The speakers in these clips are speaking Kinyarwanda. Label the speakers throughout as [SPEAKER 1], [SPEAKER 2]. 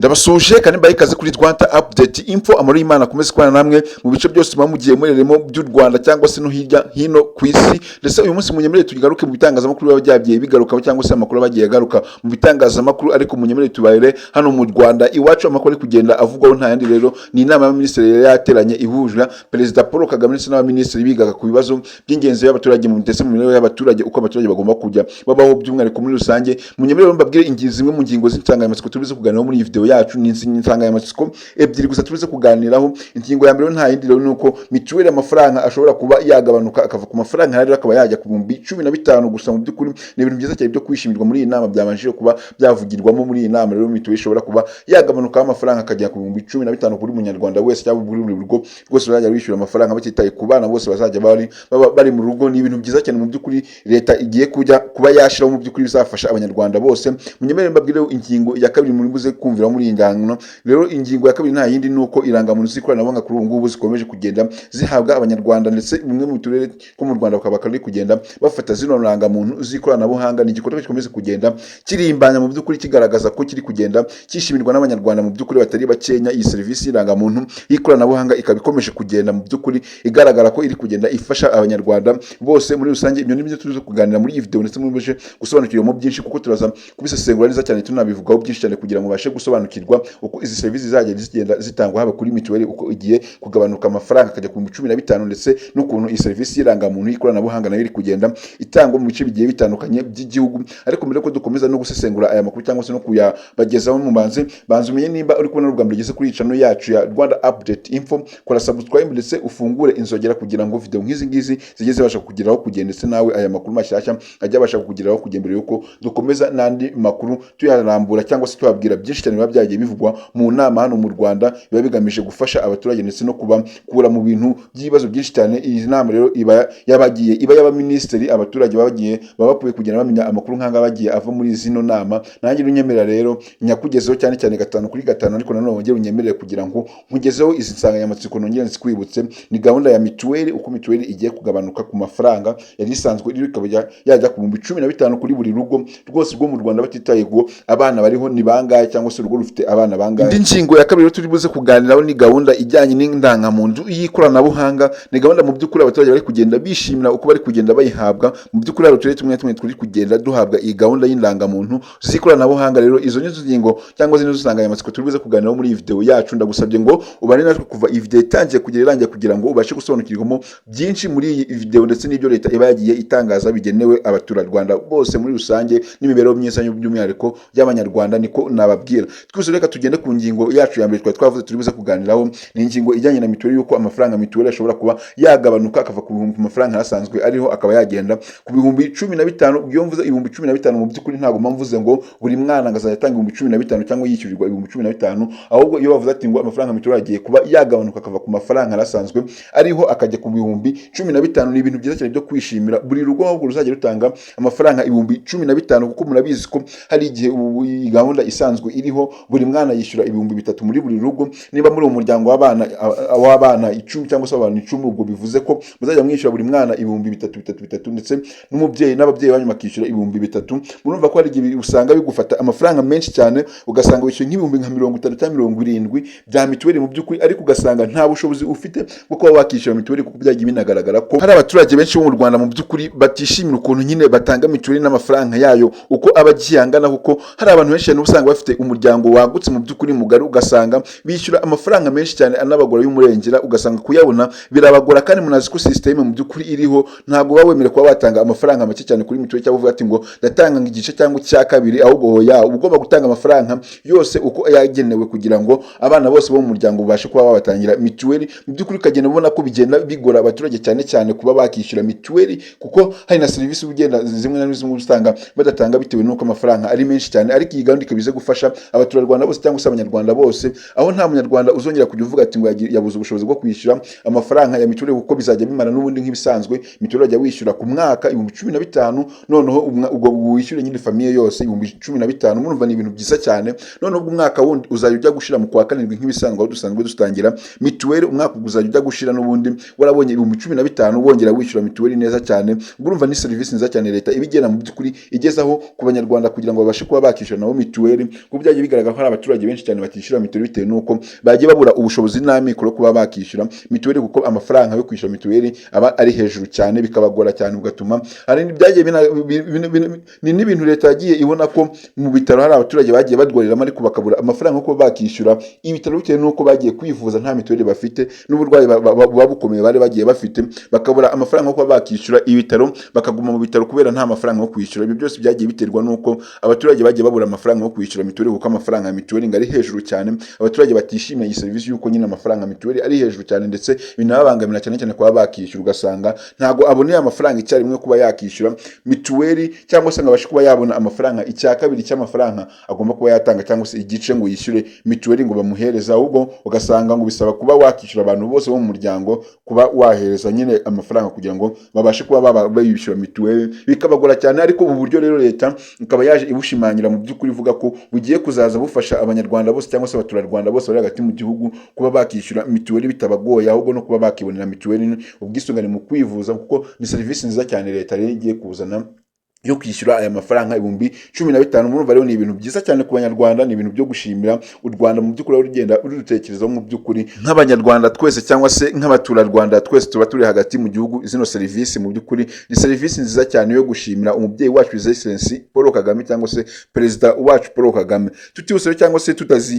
[SPEAKER 1] Ndabasuhuje kandi mbaye ikaze kuri Rwanda Update Info. Amahoro y'Imana akomeze kubana namwe mu bice byose muba mugiye mureremo by'u Rwanda cyangwa se no hirya hino ku isi. Ndetse uyu munsi munyemerere tugaruke mu bitangazamakuru biba byagiye bigarukaho, cyangwa se amakuru aba agiye agaruka mu bitangazamakuru, ariko munyemerere tubarere hano mu Rwanda iwacu. Amakuru ari kugenda avugwaho nta yandi rero ni inama y'abaminisitiri yari yateranye ihuje Perezida Paul Kagame ndetse n'abaminisitiri, bigaga ku bibazo by'ingenzi by'abaturage ndetse mu mibereho y'abaturage, uko abaturage bagomba kujya babaho by'umwihariko muri rusange. Munyemerere mbabwire ingingo zimwe mu ngingo z'insanganyamatsiko turibuze kuganiraho muri iyi video yacu. Ni insanganyamatsiko ebyiri gusa turibuze kuganiraho. Ingingo ya mbere nta yindi rero ni uko mituweli, amafaranga ashobora kuba yagabanuka, akava ku mafaranga rero akaba yajya ku 15,000 gusa. Mu by'ukuri ni ibintu byiza cyane byo kwishimirwa muri iyi nama byabanjije kuba byavugirwamo muri iyi nama. Rero mituweli ishobora kuba yagabanukaho amafaranga akajya ku 15,000 kuri munyarwanda wese cyangwa kuri buri rugo rwose bazajya bishyura amafaranga, batitaye ku bana bose bazajya bari baba bari mu rugo. Ni ibintu byiza cyane mu by'ukuri leta igiye kujya kuba yashyiraho, mu by'ukuri bizafasha Abanyarwanda bose. Munyemerere mbabwire ingingo ya kabiri muri buze kumvira muri iyi ngano. Rero ingingo ya kabiri nta yindi ni uko irangamuntu z'ikoranabuhanga kuri ubu ngubu zikomeje kugenda zihabwa Abanyarwanda, ndetse bimwe mu turere two mu Rwanda bakaba bari kugenda bafata zino rangamuntu z'ikoranabuhanga. Ni igikorwa gikomeza kugenda kirimbanya mu by'ukuri, kigaragaza ko kiri kugenda cyishimirwa n'Abanyarwanda mu by'ukuri batari bakenya. Iyi serivisi y'irangamuntu y'ikoranabuhanga ikaba ikomeje kugenda mu by'ukuri igaragara ko iri kugenda ifasha Abanyarwanda bose muri rusange. Ibyo ni byo tuza kuganira muri iyi video, ndetse muri gusobanukirwamo byinshi, kuko turaza kubisesengura neza cyane, tunabivugaho byinshi cyane kugira ngo ubashe gusobanukirwa uko izi serivisi zizajya zigenda zitangwa, haba kuri mituweli uko igiye kugabanuka amafaranga akajya ku 15,000, ndetse n'ukuntu iyi serivisi y'irangamuntu y'ikoranabuhanga nayo iri kugenda itangwa mu bice bigiye bitandukanye by'igihugu. Ariko mbere yuko dukomeza no gusesengura aya makuru cyangwa se no kuyabagezaho, mu banze banze umenye nimba uri kubona ubwa mbere ugeze kuri iyi channel yacu ya Rwanda Update Info, kora subscribe ndetse ufungure inzogera kugira ngo video nk'izi ngizi zijye zibasha kukugeraho kugenda, ndetse nawe aya makuru mashyashya ajye abasha kukugeraho kugenda, mbere yuko dukomeza n'andi makuru tuyarambura cyangwa se tubabwira byinshi cyane biba byagiye bivugwa mu nama hano mu Rwanda, biba bigamije gufasha abaturage ndetse no kubakura mu bintu by'ibibazo byinshi cyane. Iyi nama rero iba yabagiye iba y'abaminisitiri, abaturage bagiye baba bakwiye kugenda bamenya amakuru nk'anga bagiye ava muri zino nama. Nanjye unyemerera rero nyakugezeho cyane cyane gatanu kuri gatanu, ariko nanone wongere unyemerere kugira ngo nkugezeho izi nsanganyamatsiko, nongere nzikwibutse. Ni gahunda ya mituweli, uko mituweli igiye kugabanuka ku mafaranga yari isanzwe iri, ikaba yajya ku 15,000 kuri buri rugo rwose rwo mu Rwanda, batitaye ngo abana bariho ni bangahe cyangwa se urugo rufite abana bangahe. Indi ngingo ya kabiri rero turi buze kuganiraho ni gahunda ijyanye n'indangamuntu y'ikoranabuhanga. Ni gahunda mu by'ukuri abaturage bari kugenda bishimira uko bari kugenda bayihabwa. Mu by'ukuri hari uturere tumwe na tumwe turi kugenda duhabwa iyi gahunda y'indangamuntu z'ikoranabuhanga. Rero izo nizo ngingo cyangwa zino nsanganyamatsiko turi buze kuganiraho muri iyi video yacu. Ndagusabye ngo ubane natwe kuva iyi video itangiye kugera irangiye, kugira ngo ubashe gusobanukirwamo byinshi muri iyi video, ndetse n'ibyo leta iba yagiye itangaza bigenewe abaturarwanda bose muri rusange n'imibereho myiza by'umwihariko y'Abanyarwanda, niko nababwira twese. Reka tugende ku ngingo yacu ya mbere twari twavuze turi buze kuganiraho. Ni ingingo ijyanye na mituweli, y'uko amafaranga mituweli ashobora kuba yagabanuka, akava ku bihumbi, ku mafaranga asanzwe ariho, akaba yagenda ku 15,000. Iyo mvuze 15,000, mu by'ukuri ntabwo mba mvuze ngo buri mwana ngo azajya atanga 15,000 cyangwa yishyurirwa 15,000. Ahubwo iyo bavuze ati ngo amafaranga mituweli agiye kuba yagabanuka, akava ku mafaranga asanzwe ariho akajya ku 15,000, ni ibintu byiza cyane byo kwishimira. Buri rugo ahubwo ruzajya rutanga amafaranga 15,000, kuko murabizi ko hari igihe ubu iyi gahunda isanzwe iriho, buri mwana yishyura 3000 muri buri rugo. Niba muri uwo muryango w'abana 10 cyangwa se abantu 10, ubwo bivuze ko muzajya mwishyura buri mwana 3000, bitatu bitatu, ndetse n'umubyeyi n'ababyeyi banyu bakishyura 3000. Murumva ko hari igihe usanga bigufata amafaranga menshi cyane, ugasanga wishyuye nk'ibihumbi nka 50 cyangwa 70 bya mituweli mu by'ukuri, ariko ugasanga nta bushobozi ufite bwo kuba wakishyura mituweli, kuko byagiye binagaragara ko hari abaturage benshi bo mu Rwanda mu by'ukuri batishimira ukuntu nyine batanga mituweli n'amafaranga yayo uko aba agiye angana, kuko hari abantu benshi cyane usanga bafite umuryango wagutse mu by'ukuri mugari, ugasanga bishyura amafaranga menshi cyane anabagora y'umurengera, ugasanga kuyabona birabagora. Kandi munazi ko système mu by'ukuri iriho, ntabwo uba wemerewe kuba watanga amafaranga make cyane kuri mituweli, cyangwa uvuga ati ngo ndatanga igice cyangwa icya kabiri. Ahubwo hoya, uba ugomba gutanga amafaranga yose uko yagenewe, kugira ngo abana bose bo mu muryango babashe kuba babatangira mituweli. Mu by'ukuri ukagenda ubona ko bigenda bigora abaturage cyane cyane kuba bakishyura mituweli, kuko hari na serivisi ugenda zimwe na zimwe usanga badatanga bitewe n'uko amafaranga ari menshi cyane. Ariko iyi gahunda ikaba ize gufasha abaturarwanda bose cyangwa se Abanyarwanda bose, aho nta munyarwanda uzongera kujya uvuga ati ngo yabuze ubushobozi bwo kwishyura amafaranga ya mituweli, kuko bizajya bimara n'ubundi nk'ibisanzwe. Mituweli wajya wishyura ku mwaka 15,000, noneho ubwo wishyure nyine famille yose 15,000. Murumva ni ibintu byiza cyane. Noneho ubwo umwaka wundi uzajya ujya gushira mu kwa karindwi nk'ibisanzwe, aho dusanzwe dutangira mituweli. Umwaka uzajya ujya gushira n'ubundi warabonye 15,000, wongera wishyura mituweli neza cyane. Ubwo urumva ni serivisi nziza cyane leta ibigena mu by'ukuri igezaho ku Banyarwanda, kugira ngo babashe kuba bakishyura nabo mituweli, kuko byagiye bigaragara. usanga hari abaturage benshi cyane batishyura mituweli bitewe n'uko bagiye babura ubushobozi n'amikoro kuba bakishyura mituweli, kuko amafaranga yo kwishyura mituweli aba ari hejuru cyane, bikabagora cyane, ugatuma hari byagiye ni n'ibintu leta yagiye ibona ko mu bitaro hari abaturage bagiye barwariramo, ariko bakabura amafaranga yo kuba bakishyura ibitaro bitewe n'uko bagiye kwivuza nta mituweli bafite, n'uburwayi buba bukomeye bari bagiye bafite, bakabura amafaranga yo kuba bakishyura ibitaro, bakaguma mu bitaro kubera nta mafaranga yo kwishyura. Ibyo byose byagiye biterwa n'uko abaturage bagiye babura amafaranga yo kwishyura mituweli, kuko amafaranga ya mituweli ngo ari hejuru cyane. Abaturage batishimiye iyi serivisi y'uko nyine amafaranga ya mituweli ari hejuru cyane, ndetse binababangamira cyane cyane kuba bakishyura, ugasanga ntabwo aboneye amafaranga icyarimwe kuba yakishyura mituweli, cyangwa se ngo abashe kuba yabona amafaranga icya kabiri cy'amafaranga agomba kuba yatanga, cyangwa se igice ngo yishyure mituweli ngo bamuhereze. Ahubwo ugasanga ngo bisaba kuba wakishyura abantu bose bo mu muryango, kuba wahereza nyine amafaranga kugira ngo babashe kuba bayishyura mituweli, bikabagora cyane. Ariko ubu buryo rero leta ikaba yaje ibushimangira mu by'ukuri, ivuga ko bugiye kuzaza bufasha Abanyarwanda bose cyangwa se abaturarwanda bose bari hagati mu gihugu kuba bakishyura mituweli bitabagoye, ahubwo no kuba bakibonera mituweli, ubwisungane mu kwivuza, kuko ni serivisi nziza cyane leta rero igiye kuzana yo kwishyura aya mafaranga 15,000. Murumva rero ni ibintu byiza cyane ku Banyarwanda, ni ibintu byo gushimira u Rwanda mu by'ukuri rugenda rudutekerezaho mu by'ukuri nk'Abanyarwanda twese cyangwa se nk'abaturarwanda twese tuba turi hagati mu gihugu. Zino serivisi mu by'ukuri ni serivisi nziza cyane yo gushimira umubyeyi wacu His Excellency Paul Kagame, cyangwa se perezida wacu Paul Kagame. Tutihuse rero cyangwa se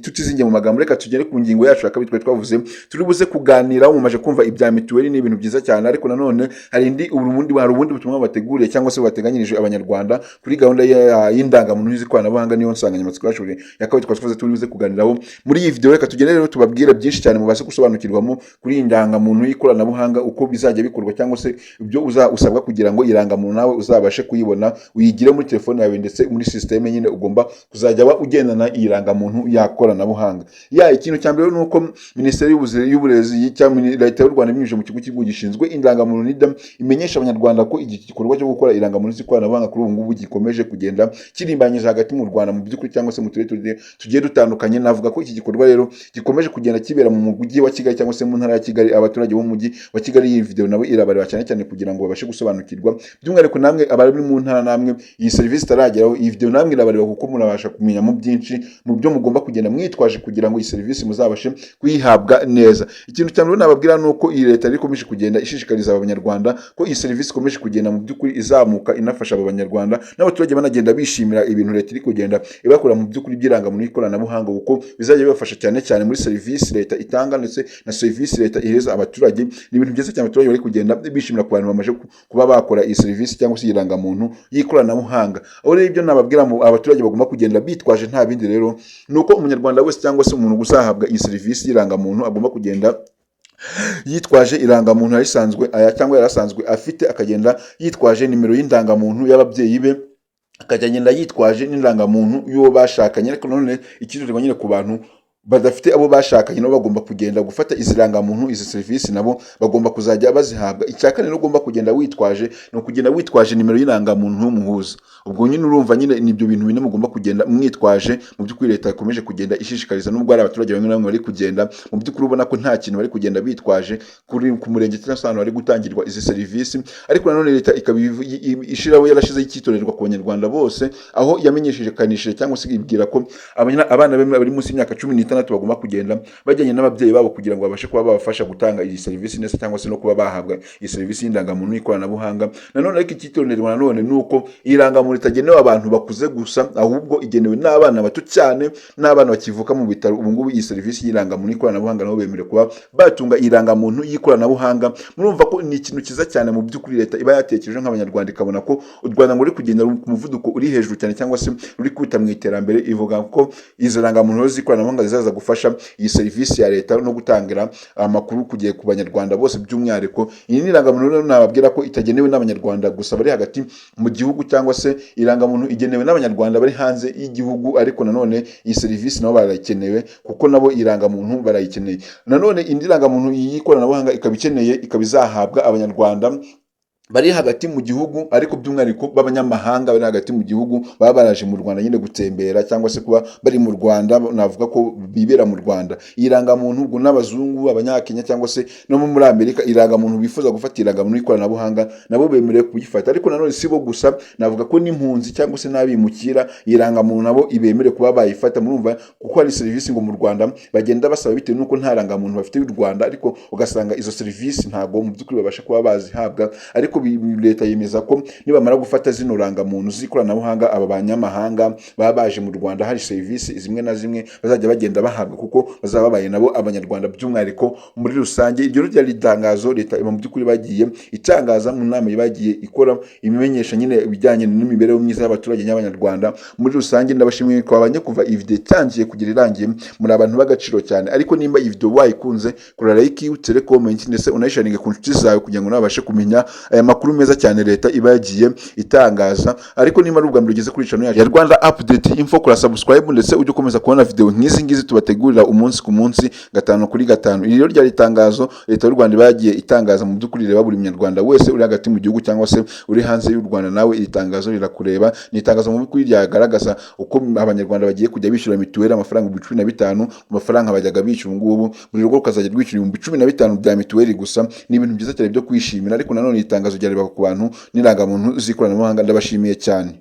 [SPEAKER 1] tutizingiye mu magambo, reka tugere ku ngingo yacu ya kabiri twari twavuze turi buze kuganiraho. Mumaze kumva ibya mituweli, ni ibintu byiza cyane, ariko nanone hari indi ubundi hari ubundi butumwa bateguriye cyangwa se bateganyirije Abanyarwanda kuri gahunda y'indangamuntu z'ikoranabuhanga. Niyo nsanganyamatsiko yacu ya kabiri twavuze turi buze kuganiraho muri iyi video. Reka tugende rero tubabwire byinshi cyane mubashe gusobanukirwamo kuri iyi ndangamuntu y'ikoranabuhanga, uko bizajya bikorwa, cyangwa se ibyo usabwa kugira ngo irangamuntu nawe uzabashe kuyibona, uyigire muri telefone yawe, ndetse muri système nyine ugomba kuzajya ugendana iyi rangamuntu yakoranabuhanga. Ya ikintu cya mbere ni uko Minisiteri y'Uburezi cyangwa Leta y'u Rwanda, ibinyujije mu kigo cy'igihugu gishinzwe indangamuntu NIDA, imenyesha Abanyarwanda ko iki gikorwa cyo gukora irangamuntu z'ikoranabuhanga kuri ubu ngubu gikomeje kugenda kirimbanyije hagati mu Rwanda mu by'ukuri, cyangwa se mu turere tugiye dutandukanye. Navuga ko iki gikorwa rero gikomeje kugenda kibera mu mujyi wa Kigali cyangwa se mu ntara ya Kigali. Abaturage bo mu mujyi wa Kigali, iyi video nabo irabareba cyane cyane kugira ngo babashe gusobanukirwa. By'umwihariko namwe abari mu ntara, namwe iyi serivisi itarageraho, iyi video namwe irabareba, kuko murabasha kumenyamo byinshi mu byo mugomba kugenda mwitwaje kugira ngo iyi serivisi muzabashe kuyihabwa neza. Ikintu cya mbere nababwira ni uko iyi leta ikomeje kugenda ishishikariza Abanyarwanda ko iyi serivisi ikomeje kugenda mu by'ukuri izamuka, inafasha abo Banyarwanda n'abaturage banagenda bishimira ibintu leta iri kugenda ibakora mu by'ukuri by'irangamuntu y'ikoranabuhanga, kuko bizajya bibafasha cyane cyane muri serivisi leta itanga ndetse na serivisi leta ihereza abaturage. Ni ibintu byiza cyane abaturage bari kugenda bishimira ku bantu bamaze kuba bakora iyi serivisi cyangwa se irangamuntu y'ikoranabuhanga. Aho rero ibyo nababwira mu abaturage bagomba kugenda bitwaje nta bindi rero ni uko Umunyarwanda wese cyangwa se umuntu uzahabwa iyi serivisi y'irangamuntu agomba kugenda yitwaje irangamuntu yarisanzwe aya cyangwa yarasanzwe afite, akagenda yitwaje nimero y'indangamuntu y'ababyeyi be, akajya agenda yitwaje n'indangamuntu y'uwo bashakanye. Ariko nanone icyitonderwa nyine, ku bantu badafite abo bashakanye, nabo bagomba kugenda gufata izi rangamuntu. Izi serivisi nabo bagomba kuzajya bazihabwa. Icya kane rero ugomba kugenda witwaje ni ukugenda witwaje nimero y'irangamuntu y'umuhuza. Ubwo nyine urumva nyine ni ibyo bintu bine mugomba kugenda mwitwaje. Mu by'ukuri leta ikomeje kugenda ishishikariza, nubwo hari abaturage bamwe na bamwe bari kugenda mu by'ukuri ubona ko nta kintu bari kugenda bitwaje kuri ku murenge cyangwa se ahantu bari gutangirwa izi serivisi. Ariko nanone leta ikaba ishiraho, yarashizeho icyitonderwa ku Banyarwanda bose, aho yamenyesheje kanishije cyangwa se ibwira ko abana bari munsi y'imyaka 16 bagomba kugenda bajyanye n'ababyeyi babo kugira ngo babashe kuba babafasha gutanga iyi serivisi neza, cyangwa se no kuba bahabwa iyi serivisi y'indangamuntu y'ikoranabuhanga. Nanone ariko icyitonderwa nanone ni uko iyi rangamuntu itagenewe abantu bakuze gusa, ahubwo igenewe n'abana bato cyane, n'abana bakivuka mu bitaro. Ubu ngubu iyi serivisi y'irangamuntu y'ikoranabuhanga nabo bemerewe kuba batunga irangamuntu y'ikoranabuhanga. Murumva ko ni ikintu cyiza cyane mu by'ukuri leta iba yatekereje nk'Abanyarwanda, ikabona ko u Rwanda ngo ruri kugenda ku muvuduko uri hejuru cyane, cyangwa se ruri kwita mu iterambere, ivuga ko izo rangamuntu rero z'ikoranabuhanga zizaza gufasha iyi serivisi ya leta no gutangira amakuru kugiye ku Banyarwanda bose by'umwihariko. Iyi ni irangamuntu rero nababwira ko itagenewe n'Abanyarwanda gusa bari hagati mu gihugu, cyangwa se irangamuntu igenewe n'Abanyarwanda bari hanze y'igihugu, ariko nanone iyi serivisi nabo barayikenewe, kuko nabo irangamuntu barayikeneye. Nanone indi rangamuntu y'ikoranabuhanga ikaba ikeneye, ikaba izahabwa Abanyarwanda. Bari hagati mu gihugu, ariko by'umwihariko b'abanyamahanga bari hagati mu gihugu, baba baraje mu Rwanda nyine gutembera cyangwa se kuba bari mu Rwanda, navuga ko bibera mu Rwanda. Iyi rangamuntu ubwo n'abazungu, Abanyakenya cyangwa se no muri Amerika, irangamuntu bifuza gufata irangamuntu y'ikoranabuhanga nabo bemerewe kuyifata. Ariko nanone si bo gusa, navuga ko n'impunzi cyangwa se n'abimukira, iyi rangamuntu nabo ibemerewe kuba bayifata. Murumva kuko hari serivisi ngo mu Rwanda bagenda basaba bitewe n'uko nta rangamuntu bafite y'u Rwanda, ariko ugasanga izo serivisi ntabwo mu by'ukuri babasha kuba bazihabwa. Ariko leta yemeza ko nibamara gufata zino rangamuntu z'ikoranabuhanga, aba banyamahanga baba baje mu Rwanda, hari serivisi zimwe na zimwe bazajya bagenda bahabwa kuko bazaba babaye nabo Abanyarwanda by'umwihariko muri rusange. Iryo ryari itangazo leta iba mu by'ukuri bagiye itangaza mu nama bagiye ikora, ibimenyesha nyine ibijyanye n'imibereho myiza y'abaturage n'Abanyarwanda muri rusange. Ndabashimiye twabanye kuva iyi video itangiye kugera irangiye, muri abantu b'agaciro cyane. Ariko nimba iyi video wayikunze, kora like, utere comment, ndetse unayisharinge ku nshuti zawe kugira ngo nawe babashe kumenya aya makuru meza cyane leta iba yagiye itangaza. Ariko niba ari ubwa mbere ugeze kuri channel yacu ya Rwanda Update Info, kora subscribe, ndetse ujye ukomeza kubona video nk'izi ngizi tubategurira umunsi ku munsi, gatanu kuri gatanu. Iri rero ryari itangazo leta y'u Rwanda iba yagiye itangaza, mu by'ukuri rireba buri munyarwanda wese uri hagati mu gihugu cyangwa se uri hanze y'u Rwanda, nawe iri tangazo rirakureba. Ni itangazo mu by'ukuri ryagaragaza uko Abanyarwanda bagiye kujya bishyura mituweli amafaranga 15,000 ku mafaranga bajyaga bishyura. Ubu ngubu buri rugo rukazajya rwishyura 15,000 bya mituweli gusa. Ni ibintu byiza cyane byo kwishimira. Ariko nanone iri tangazo ryarebaga ku bantu n'irangamuntu z'ikoranabuhanga. Ndabashimiye cyane.